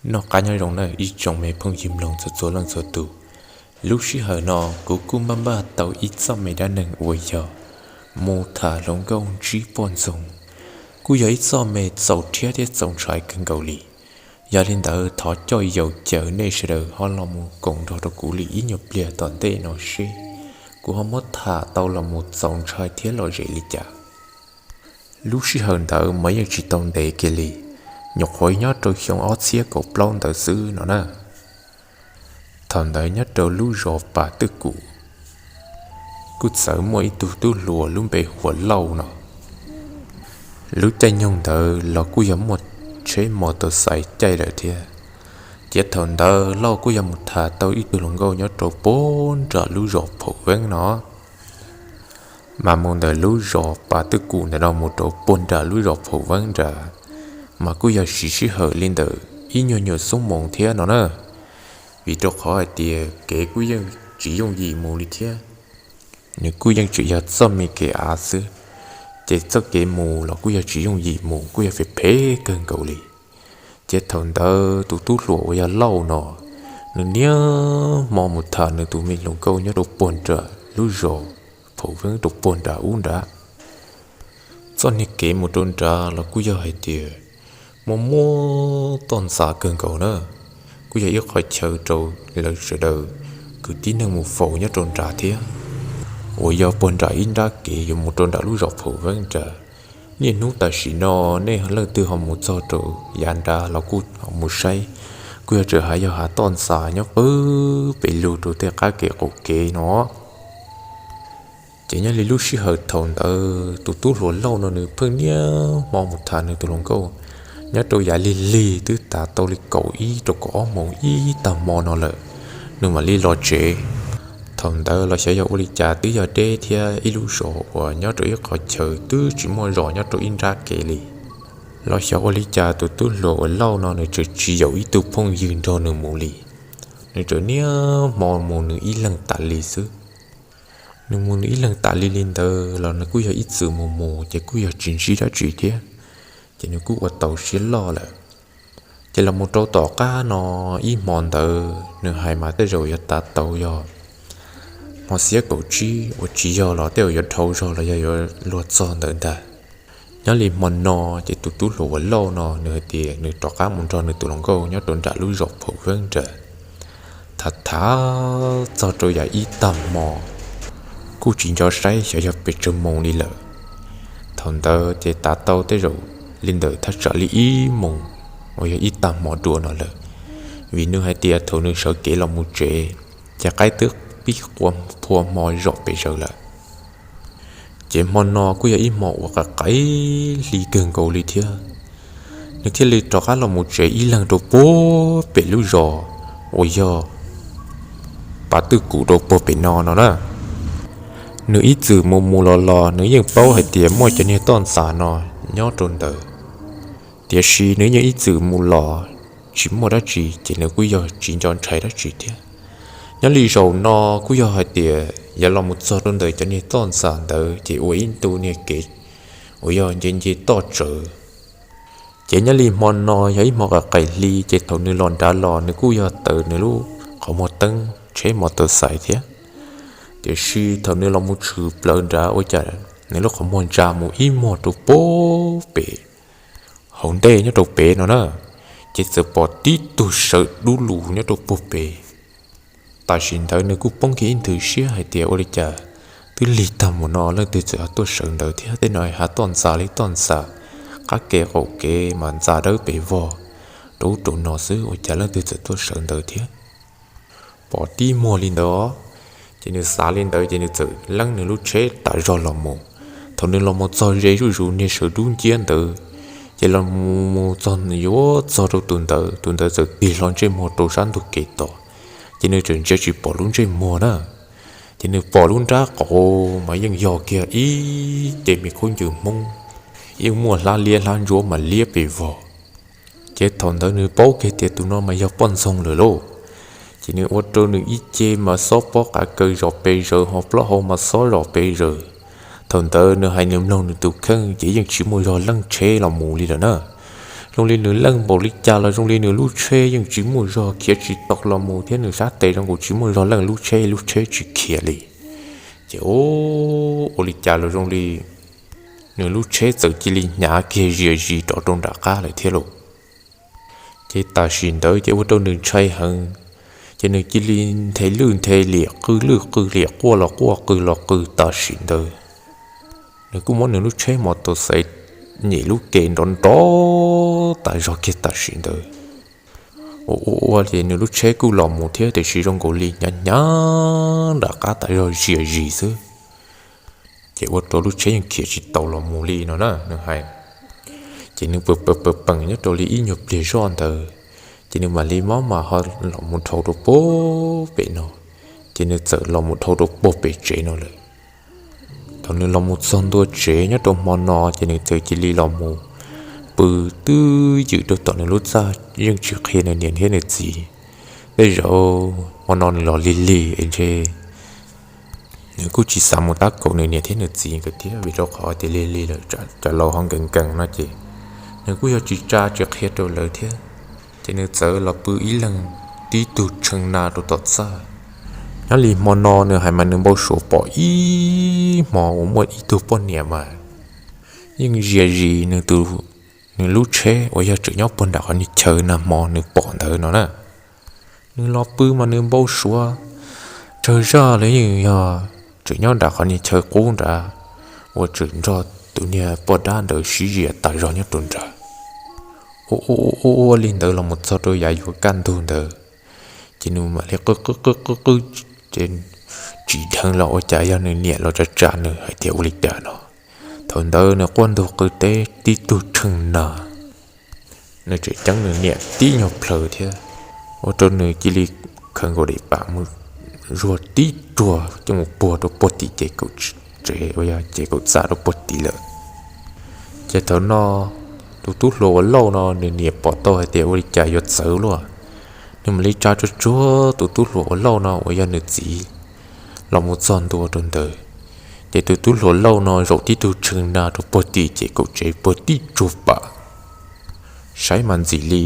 Noj qab nyob zoo nawb ib tsoom me phooj ywg mloog txhua txhua leej txhua tus. Lub sij hawm no kuv kuj npaj npaj tau ib txoj me dab neeg uas yog mus tham hluas nkauj ntsib poj ntxoog, kuj yog ib txoj me txaus rhiab thiab txaus ntshai kawg nkaus li. Yog li ntawd thov coj yaus caw nej sawv daws ho los mus koom nrog rau kuv li ib nyuag pliag tom ntej no seb kuv ho muab tham tau los mus txaus ntshai thiab lom zem li cas. Lub sij hawm ntawd mas yeej tsis tau ntev kiag li, nyuam qhuav nyob rau xyoo ob txhiab kaum plaub ntawd xwb no na. Thaum ntawd nyob rau lub zos Pas Twj Kum, kuj txawm muaj ib tug tub hluas lub npe hu ua Lauj no. Lub caij nyoog ntawd los kuj yog muaj tsheb mos tos xais caij lawm thiab, ces thaum ntawd Lauj kuj yog mus tham tau ib tug hluas nkauj nyob rau puag nram lub zos Phaum Veeb no. Mas mus ntawm lub zos Pas Twj Kum ntawm no mus rau puag nram lub zos Phaum Veeb nrad, mas kuj yog siv sij hawm li ntawm ib nyuag nyuam xuab moos thiab no na. Vim rau qhov hais tias kev kuj yeej tsis yooj yim mus li thiab, nws kuj yeej tseem yog txoj me kev av xwb, ces txoj kev mus los kuj yog tsis yooj yim mus, kuj yog phem phem kawg nkaus li. Ces thaum ntawd tus tub hluas uas yog Lauj no, nws niaj hmo mus tham nws tus me hluas nkauj nyob rau puag nram lub zos Phaum Veeb rau puag nram ub nrad. Txoj niag kev mus rau nrad los kuj yog hais tias muaj muaj toj ntxas kawg nkaus na, kuj yog ib qhov chaw rau lawv sawv daws kwv tij neej mus faus nyob rau nrad thiab, uas yog puag nram ib nrab kev yuav mus rau nram lub zos Phaum Veeb nrad. Niaj hnub tam sim no nej leej twg ho mus txog rau yav nrad los kuj mus saib, kuj yog tseem hais yog hav toj ntxas nyob pw pem lug rau tej qab kev qaum kev no. Ces nyob li lub sij hawm thaum ntawd tus tub hluas Lauj no nws pheej niaj hmo mus tham nws tus hluas nkauj nyob rau yav lig lig twb tav tau li kaum ib rau kaum ob moos ib tag hmo no lawm, nws mam li los tsev. Thaum ntawd los xyov yog ua li cas twb yog deb thiab ib lub zos uas nyob rau ib qhov chaw twb tsis muaj zos nyob rau ib nrab kev li. Los xyov ua li cas tus tub hluas uas Lauj no nws tseem tsis yaum ib tug phooj ywg nrog nws mus li, nws tseem niaj hmo mus nws ib leeg tas li xwb. Nws mus nws ib leeg tas li li ntawd los nws kuj yog ib txwm mus mus ces kuj yog tsis ntsib dab tsi thiab, ces nws kuj ua tau siab loj lawm. Ces los mus rau tom qab no ib hmo ntawd nws hais mas tej zaum yuav tav tau yog hmo xiab kaum tsib uas tsis yog los tej zaum yuav dhau zog los yog yuav luag txog ntawd ntag. Nyob li hmo no ces tus tub hluas uas Lauj no nws hais tias nws rov qab mus nrog nws tus hluas nkauj nyob rau nram lub zos Phaum Veeb nrad. Thav thav txog rau yav ib tag hmo, kuj tsis nco saib xyov yog pes tsawg moos li lawm. Thaum ntawd ces tav tau tej zaum li ntawm thaj tsam li ib moos uas yog ib tag hmo dua no lawm, vim nws hais tias thaum nws sawv kev los mus tsev ces qaib twb pib qua phua hmo zom pes zaws lawm. Ces hmo no kuj yog ib hmo uas qaim qaim hli kawg nkaus li thiab, nws thiaj li rov qab los mus tsev ib leeg rau puag pem lub zos uas yog Pas Twj Kum rau puag pem no no na. Nws ib txwm mus mus los los nws yeej paub hais tias muaj cov niag toj ntxas no nyob rau ntawd, tiam sis nws yeej ib txwm mus los tsis muaj dab tsi ces nws kuj yog tsis nco ntshai dab tsi thiab. Nyob li zaum no kuj yog hais tias yog los mus txog rau ntawm cov niag toj ntxas ntawd ces ua ib ntu niag kev uas yog nce nce toj tsawv. Ces nyob li hmo no yog ib hmo qaim qaim hli ces thaum nws los nrad los nws kuj yog taws nws lub qhov muag teeb tsheb mos tau xais thiab. Tiam sis thaum nws los mus tshwm plaws nrad ua cas nws lub qhov muag ntsa mus ib muag rau puag pem hauv ntej nyob rau pem no na, ces txawm pom tib tug sawv dub lus nyob rau puag pem. Tam sim ntawd nws kuj poob kiag ib nthwv siab hais tias ua li cas twb lig tag mus no leej twg txawm tuaj sawv ntawd thiab, tej no hav toj ntxas li toj ntxas, qab kev qaum kev mas ntxa dawb pes vog rau ub rau no xwb, ua cas leej twg txawm tuaj sawv ntawd thiab. Pom tib muag li ntawd, ces nws xav li ntawd ces nws txawm leeb nws lub tsheb tas zog los mus. Thaum nws los mus txog ze zuj zus niag sawv dub nciab ntawd, ces los mus txog yuav txog rau tus ntawd, tus ntawd txawm tig hlo ntsej muag rau sab ntug kev tod, ces nws txawm ntsia tsis pom lub ntsej muag na. Ces nws pom lub nrab qaum mas yeej yog kiag ib ce me khaub ncaws Hmoob, yeej muaj hlab liab hlab ntsuab mas liab pes vog. Ces thaum ntawd nws paub kiag tias tus no mas yog poj ntxoog lawm lauj. Ces nws ua rau nws ib ce mas xob pob qav kaws zom pes zaws, ho plaub hau mas xob zom pes zaws. Thaum ntawd nws hais nws mloog nws tus kheej ces yeej tsis muaj zog leej tsheb los mus li lawm na. zoo li nws leej npaum li cas los zoo li nws lub tsheb yeej tsis muaj zog khiav tsis tau los mus thiab nws sab tes zoo nkaus tsis muaj zog leej lub tsheb, lub tsheb tsis khiav li. Ces ua li cas los zoo li nws lub tsheb txawm cia li hnyav kiag zias zis rov rau nram qab lawm thiab lauj. Ces tam sim ntawd ces ua rau nws ntshai heev, ces nws cia li nthe lwj nthe liam qw lwj qw liam quaj los quaj qw los qw tam sim ntawd. Nws kuj muab nws lub tsheb mos tau xaiv nyem lub ke nrov nrov tas zog kiag tam sim ntawd. Ua ua ua ces nws lub tsheb kuj los mus thiab tiam sis zoo nkaus li hnyav hnyav nram qab tas zog zias zis xwb. Ces ua rau lub tsheb yeej khiav tsis tau los mus li no na nws hais. Ces nws pw pw pw peem nyob rau li ib nyuag pliag zoj ntawd, ces nws mam li mob mas ho los mus dhau rau puag pem no, ces nws txawm los mus dhau rau puag pem tsev no lawm. Thaum nws los mus txog ntua tsev nyob rau hmo no ces nws txawm cia li los mus pw twj ywm rau tom nws lub txaj yeej tsis qhia nws niam thiab nws txiv. Tej zaum hmo no nws los lig lig es ntshe nws kuj tsis xav mus tab kaum nws niam thiab nws txiv nkawd thiab vim rau qhov tias lig lig lawm tsam laus ho nkees nkees no ces nws kuj yog tsis tsa tsis qhia rau lawv thiab. Ces nws txawm los pw ib leeg tib tug tshee na rau tom txaj. Nyob li hmo no nws hais mas nws npau suav pom ib hmo uas muaj ib tug poj niam mas yeej zias zis nws tus, nws lub tsheb uas yog tseem nyob puag nram qhov niag chaw nag hmo nws pom ntawd no na. Nws los pw mas nws npau suav tsawg zaj los yeej yog tseem nyob nram qhov niag chaw qub nrad uas tseem nrog tus niag poj dab ntawd sib zias tas zog nyob rau nrad. Ua ua ua ua li ntawd los mus txog rau yav yuav kaj ntug ntawd, ces nws mam li qw qw qw qw qw, ces tsim dheev los ua cas yog nws niam los tsa tsa nws hais tias ua li cas no. Thaum ntawd nws quaj ntug qw teb tib tug tshee na, nws tseem ceeb nws niam tib nyuag plhaw thiab, ua rau nws cia li khaws nkaus daim pam mus zuag tib ruag coj mus puag rau puag tim ces kaum tsev uas yog ces kaum txaj rau puag tim lawm. Ces thaum no tus tub hluas uas lauj no nws niam pom tau hais tias ua li cas yuav txawv luaj, nws mam li tsa tsuag tsuag tus tub hluas uas lauj no uas yog nws txiv los mus txog ntua rau ntawd. Ces tus tub hluas lauj no zaum tib tug tshee na rau puag tim ces kaum tsev puag tib tsuag pam. Saib mas ntxim li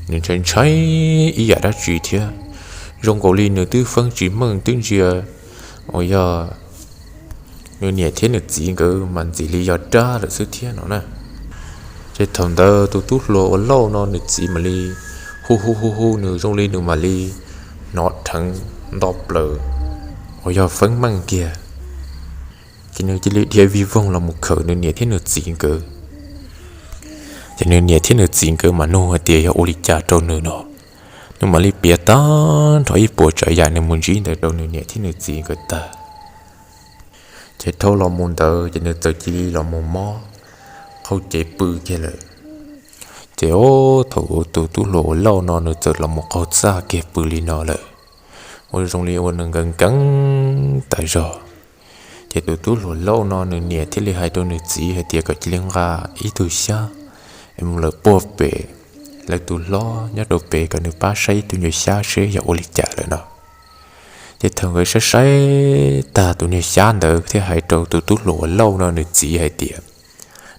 nws ntshai ntshai ib yam dab tsi thiab, zoo nkaus li nws twb feeb tsis meej twb ntsia uas yog nws niam thiab nws txiv nkawd mas ntxim li yog dab lawm xwb thiab no na. Ces thaum ntawd tus tub hluas uas lauj no nws txiv mam li hu hu hu hu nws zoo li nws mam li hnov dheev nto plaws uas yog feeb meej kiag. Ces nws cia li dhia vij voog los mus khawm nws niam thiab nws txiv nkawd. Ces nws niam thiab nws txiv nkawd mas nug hais tias yog ua li cas rau nws no. Nws mam li piav tag nrho ib puas tsav yam nws mus ntsib ntawd rau nws niam thiab nws txiv nkawd tag. Ces dhau los mus ntawd ces nws txawm cia li los mus mob qaug cev pw kiag lawm. Ces o, thaum tus tub hluas uas lauj no nws txawm los mus qaug txaj kiag pw li no lawm, ua zoo li ua nws nkees nkees tas zog. Ces tus tub hluas lauj no nws niam thiaj li hais rau nws txiv hais tias kom cia li nqa ib tug xyab es mus lawm puag pem lawv tus hlob nyob rau pem kom nws pab saib ib tug nyuag xyab seb yog ua li cas lawm no. Ces thaum nkawd saib saib tag tus niag xyab ntawd thiaj hais rau tus tub hluas uas lauj no nws txiv hais tias,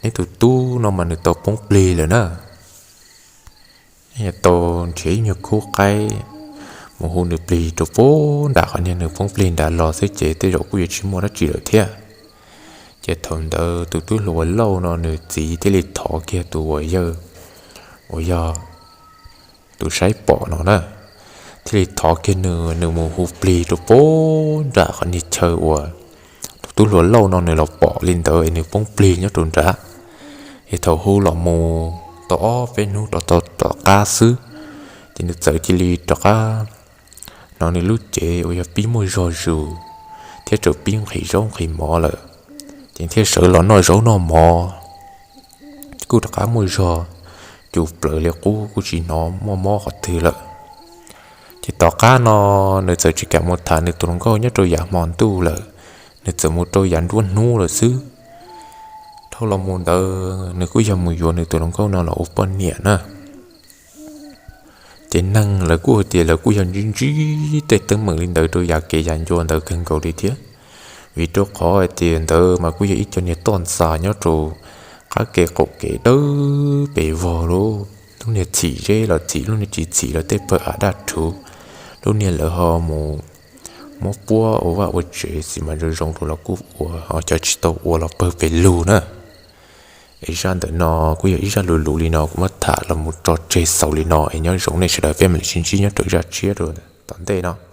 neb tus tub no mas nws tau poob plig lawm na. Yog tau nrhiav ib nyuag khub qaib mus hu nws plig rau puag nram qhov niag nws poob plig nrad los xwb ces tej zaum kuj yuav tsis muaj dab tsi lawm thiab. Ces thaum ntawd tus tub hluas uas lauj no nws txiv thiaj li thov kiag tus uas yawg uas yog tus saib pom no na, thiaj li thov kiag nws, nws mus hu plig rau puag nram qhov niag chaw uas tus tub hluas lauj no nws los pom li ntawd es nws poob plig nyob rau nrad. Es thaum hu los mus tau ob peb hnub rov tau tom qab xwb, ces nws txawm cia li rov qab hnov nws lub cev uas yog pib muaj zog zus thiab txawm pib nqhis zaub nqhis mov lawm. Ces thiaj sawv los noj zaub noj mov, kuj rov qab muaj zog cus plaws li qub kuj tsis hnov muaj mob qhov twg lawm. Ces tom qab no nws txawm tsis kam mus tham nws tus hluas nkauj nyob rau yav hmo ntuj lawm, nws txawm mus rau yav nruab hnub lawm xwb. Dhau los mus ntawd nws kuj yog mus yuav nws tus hluas nkauj no los ua poj niam na. Ces neeg lawv kuj hais tias lawv kuj yog ntsib ntsib tej teeb meem li ntawd rau yav kev yav ncua ntawd kawg nkaus li thiab, vim rau qhov hais tias ntawd mas kuj yog ib co niag toj ntxas nyob rau qab kev qaum kev dawb pes vog lauj. Lub niag txhim zeb los txhim, lub niag tsis txhim los tej pawg av daj rhuv. Lub niag lawv ho mus muab puab ua vaj ua tsev xis mas zoo zoo rau los kuj ua, ho cov tsis tau ua los pawg pes lug na. Es zaj ntawm no kuj yog ib zaj luv luv li no kuv muab tham los mus tso tseg xaus li no es nyob zoo nej sawv daws peb mam li sib ntsib nyob rau zaj tshiab rau tom ntej no.